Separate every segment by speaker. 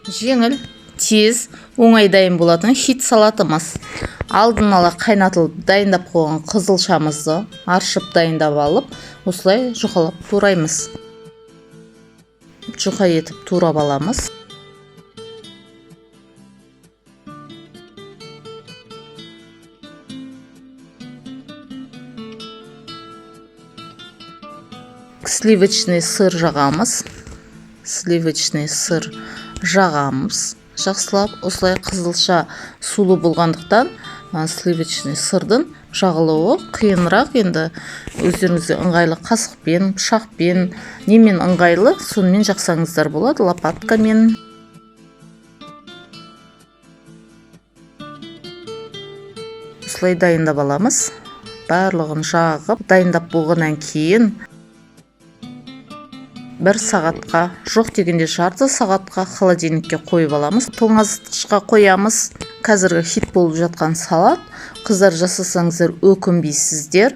Speaker 1: Жеңіл, тез, оңай дайын болатын хит салатымыз. Алдын ала қайнатылып дайындап қойған қызылшамызды аршып дайындап алып, осылай жұқалап тураймыз. Жұқа етіп турап аламыз. Сливочный сыр жағамыз. Сливочный сыр жағамыз. Жақсылап осылай қызылша сулы болғандықтан сливочный сырдың жағылуы қиынырақ. Енді өздеріңізге ыңғайлы қасықпен, пышақпен, немен ыңғайлы, сонымен жақсаңыздар болады, лопаткамен. Осылай дайындап аламыз. Барлығын жағып, дайындап болғаннан кейін бір сағатқа, жоқ дегенде жарты сағатқа холодильникке қойып аламыз. Тоңазытқышқа қоямыз. Қазіргі хит болып жатқан салат. Қыздар, жасасаңыздар өкінбейсіздер.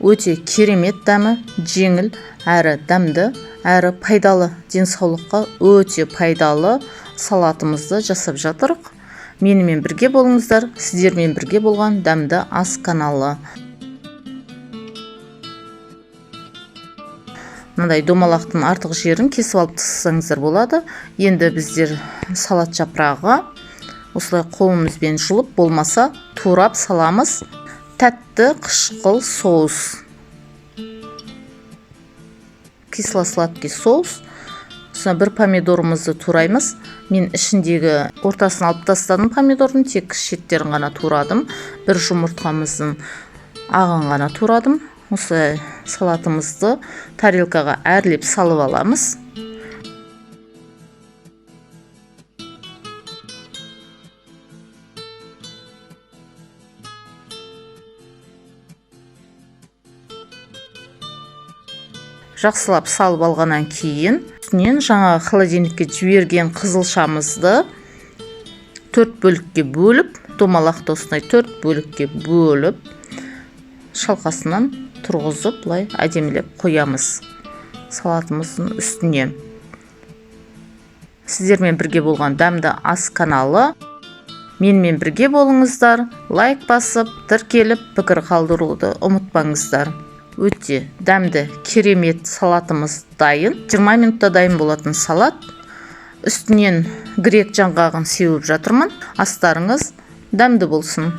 Speaker 1: Өте керемет дәмі, жеңіл, әрі дәмді, әрі пайдалы, денсаулыққа өте пайдалы салатымызды жасап жатырық. Менімен бірге болыңыздар. Сіздермен бірге болған Дәмді ас каналы. Мынандай домалақтың артық жерін кесіп алып тастасаңыздар болады. Енді біздер салат жапырағы осылай қолымызбен жұлып, болмаса турап саламыз. Тәтті қышқыл соус. Кисло-сладкий соус. Сосын бір помидорымызды тураймыз. Мен ішіндегі ортасын алып тастадым помидордың, тек шеттерін ғана турадым. Бір жұмыртқамыздың ағын ғана турадым. Осылай салатымызды тарелкаға әрлеп салып аламыз. Жақсылап салып алғаннан кейін үстінен жаңағы холодильникке жіберген қызылшамызды 4 бөлікке бөліп, домалақты осындай 4 бөлікке бөліп, шалқасынан тұрғызып, былай әдемілеп қоямыз салатымыздың үстіне. Сіздермен бірге болған Дәмді ас каналы. Менімен бірге болыңыздар, лайк басып, тіркеліп, пікір қалдыруды ұмытпаңыздар. Өте дәмді, керемет салатымыз дайын. 20 минутта дайын болатын салат. Үстінен грек жаңғағын сеуіп жатырмын. Астарыңыз дәмді болсын.